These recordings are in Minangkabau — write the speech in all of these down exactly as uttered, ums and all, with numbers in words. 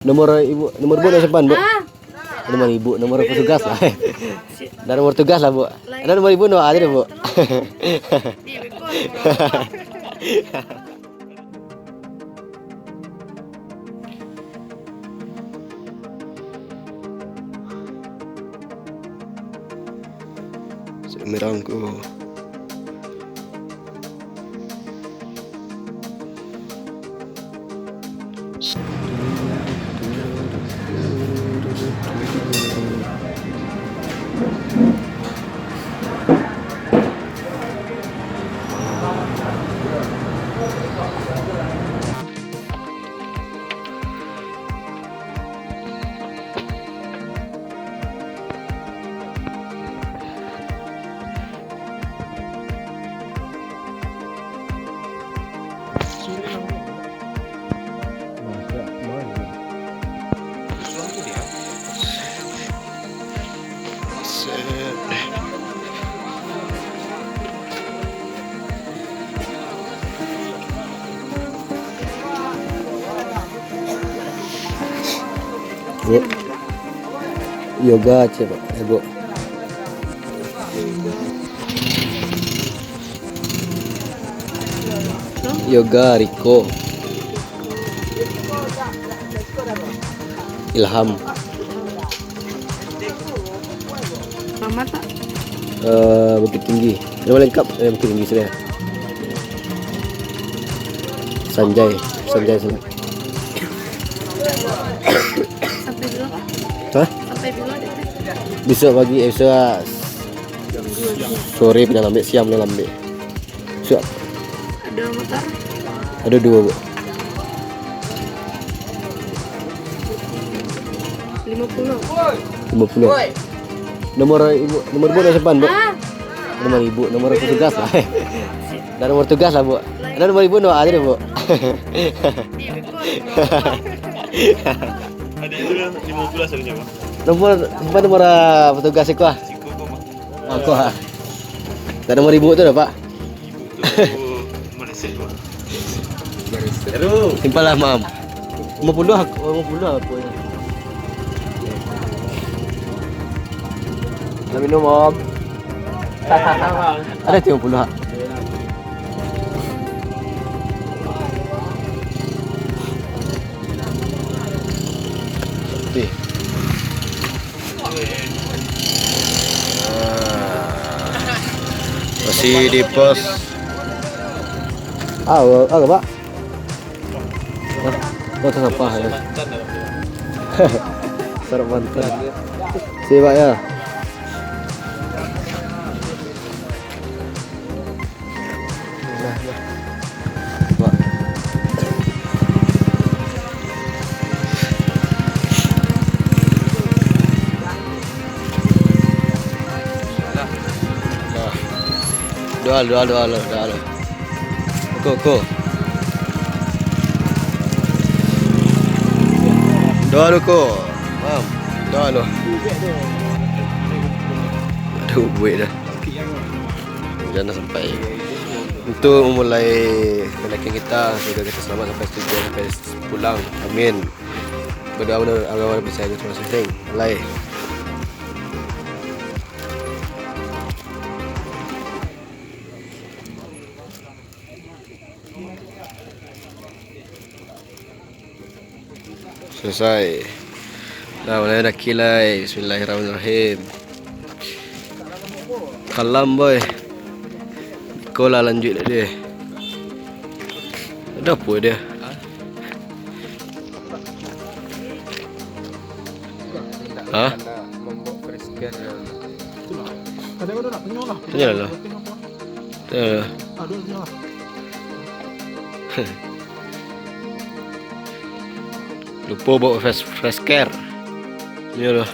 Nomor ibu, nomor ibu nak simpan, Bu? Ah. Nomor ibu, nomor petugas lah. Dan nomor tugas lah, Bu. Ada nomor ibu, nomor ada, Bu. Di, di, Semerangku. Bu. Yoga, cek, Pak. Eh, Bu. Yoga, Riko. Ilham. Selamat, Pak. Eh, Bukittinggi. Nama lengkap, eh, Bukittinggi sudah. Sanjay, Sanjay, Sanjay. Sampai bila, Pak? Hah? Sampai bila, Pak? Besok pagi, eh, besok, ah, sore pina lambek, siang pina lambek. Siap. Ada motor? Ada dua, Bu. Lima puluh. Lima puluh. Nomor ibu, nomor ibu nak simpan, Bu? Ah. Nomor ibu, nomor petugas lah. Dan nomor tugas lah, Bu. Ada nomor ibu, nomor ada, Bu. Di, di. Ada itu lima belas harusnya, Pak. Nomor, simpan nomor, ah, petugas iko, ah. Siko kok, Pak. Aku, ha. Tak ada nomor ibu tu dah, Pak. Ibu tu Malaysia, Pak. Simpan lah, Mam. Lima puluh aku, lima puluh aku. Nak minum, Mam? Ada tu lima puluh, ha? Okey. Ah. Masih di pos. Ah, apa, Pak? Hah? Oh, tu sampah ya. Sarap mantan. Sibak ya. Doa, doa, doa, doa, doa. Ko, ko. Doa lu, ko. Mam, doa lu. Aduh, buek dah. Jangan sampai. Untuk memulai pendakian kita, semoga kita selamat sampai tujuan, sampai pulang. Amin. Berdoa benar, agama dan percaya masing-masing. Mulai. Selesai. Dah, mulai daki lai. Bismillahirrahmanirrahim. Kalam, boy. Iko lah lanjuik dek dia. Ada apa dia? Ha? Tanyo lah. Tanyo lah. Lupo bawa fresh, fresh care. Yo lah.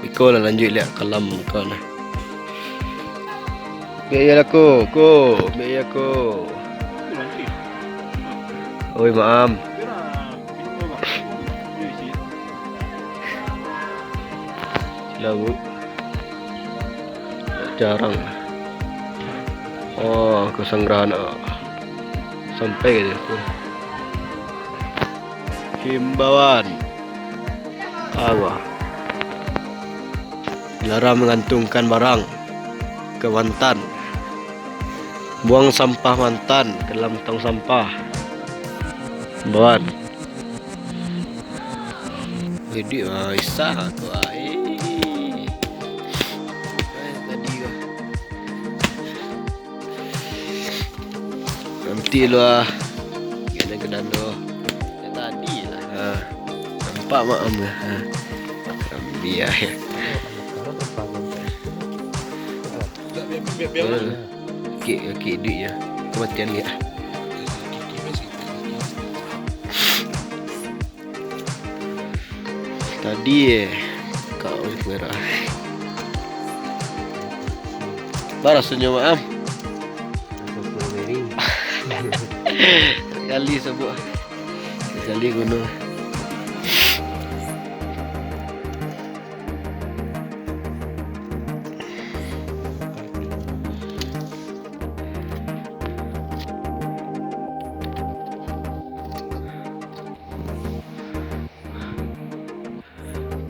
Iko lah lanjuik liak kalam ko nah. Biak iyo lah ko, ko, biak iyo ko. Oi, maam. Sila, Bu. Jarang. Oh, kesanggrahan, ah. Sampai ka situ. Imbauan. Awa. Dilarang mangantungkan barang ka mantan. Buang sampah mantan ka dalam tong sampah. Imbauan. Iduik ah, isah aku ah. Eh. Eh, tadi ah. Nanti lu ah. Kena ke dando. Ya tadi lah. Ha. Nampak mak am lah. Ha. Ambiak ya. Oke, oke, duit ya. Kematian dia. Tadi eh, kau merah. Bara rasonyo, Maam? Strawberry. Sekali sabuik. Sekali guno.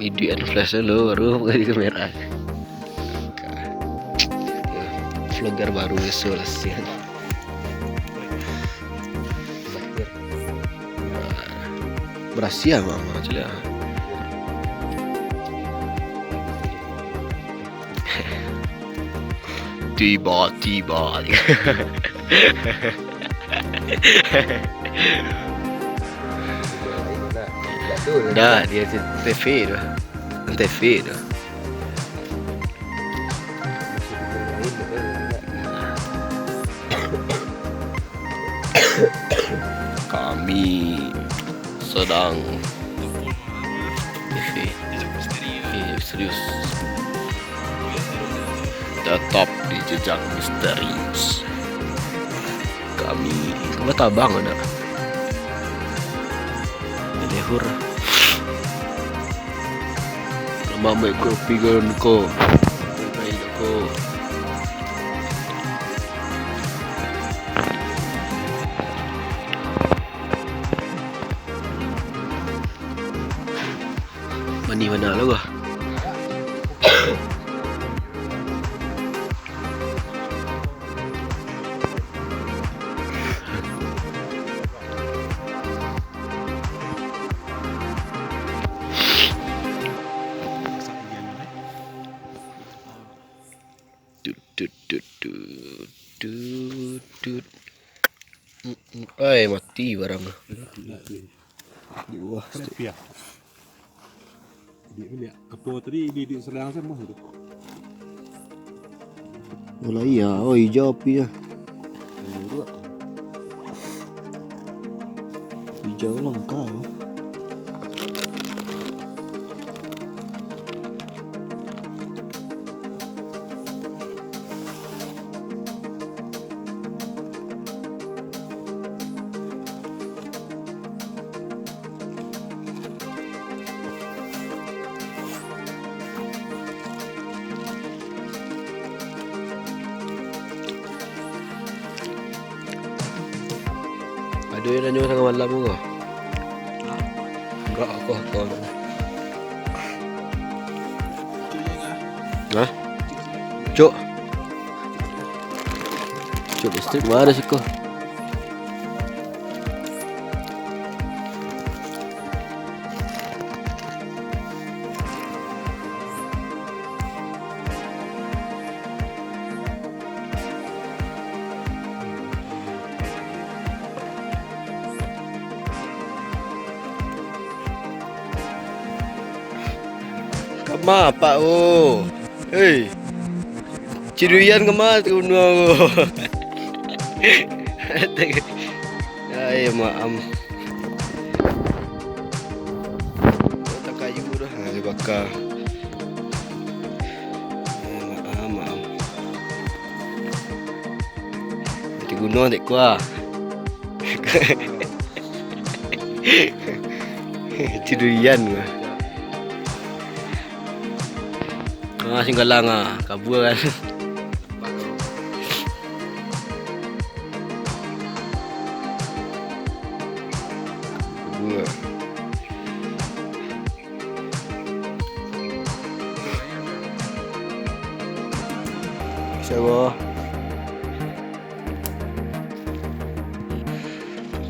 Iduikan flash dulu, baru buka di kamera. Vlogger baru, biaso lah, sian. Berhasil, Mama, sudah. Tiba-tiba. Dah, dia T V tu. T V tu. Kami sedang T V. Oke, serius. Tetap di jejak misterius. Kami, kami tabang ada. Lehur. Mama ikut pigon ko. Baik ko. Manih bana lo, bah. Tut, tut, tut, tut, tut, tut. Mm, mm. Ai, mati barang. Di bawah. Siap, ya. Di, di, apo tadi di, di selang sama tu. Oh lah iya, oh, hijau api ya. Hijau langka. Ado yang nanyo tangah malam ko? Enggak, aku, aku. Hah? Cuk. Cuk, listrik mah ado siko. Kama, Pak, oh. Hei. Ciduian kama tu gunung tu. Ai, maam. Batang kayu dah, ha, dibakar. Ai, maam, maam. Nanti gunung tak kuah. Ciduian. Ah, singgalang ah, kabua kan. Kabua. Sawah.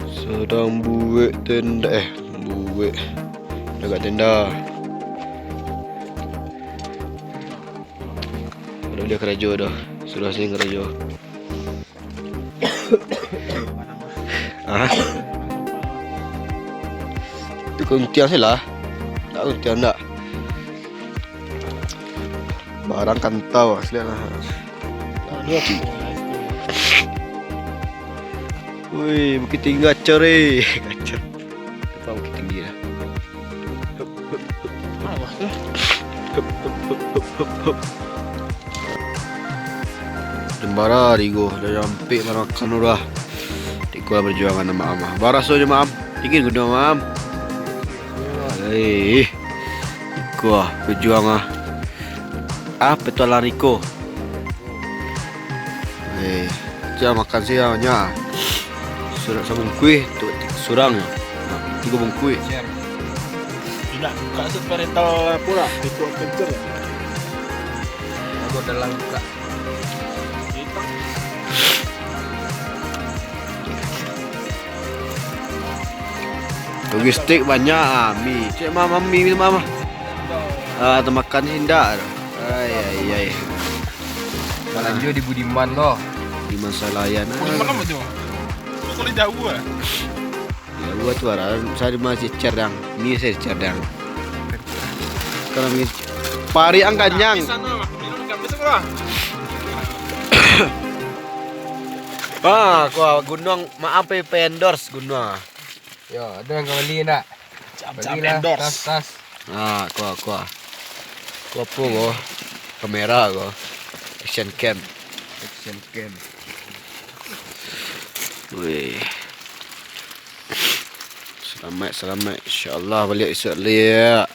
Sadang buek tenda, eh, buek. Dagak tenda. Udah, udah karajo dah. Sudah sini karajo. Ah. Tu kuntiang sih lah. Tak kuntiang tak. Barang kantau asli lah. Wih, Bukittinggi gacor eh. Gacor. Apa Bukittinggi lah. Awas tu. Jembara tigo, dah sampai makan urang. Tiko lah perjuangan Maam ah. Baraso jo Maam. Tinggi guno Maam. Eh, iko ah perjuangan ah. Ah, petualang iko. Eh, sia makan sia nyo. Surang sabungkuih tu surang. Tigo bungkuih. Tidak buka sepeda pula. Itu kencur. Aku dalam buka. Logistik banyak ah, mi. Cek mama mi, mama. Ah, tamakan indak. Ai ai ai. Balanjo di Budiman lo. Budiman Salayan. Budiman apa tu? Kok jauh ah? Jauh tu arah. Saya masih cerdang. Mi saya cerdang. Kalau mi pari ang kanyang. Di sana lah. Minum kopi sebelah. Ah, kuah gunung Maam pe endorse gunung. Yo, ado nan ka bali ndak? Jam-jam endorse. Tas, tas. Ah, kuah, kuah. Kuah apo ko? Kamera ko. Action cam. Action cam. Wih. Selamat, selamat. Insyaallah baliak isuak liak.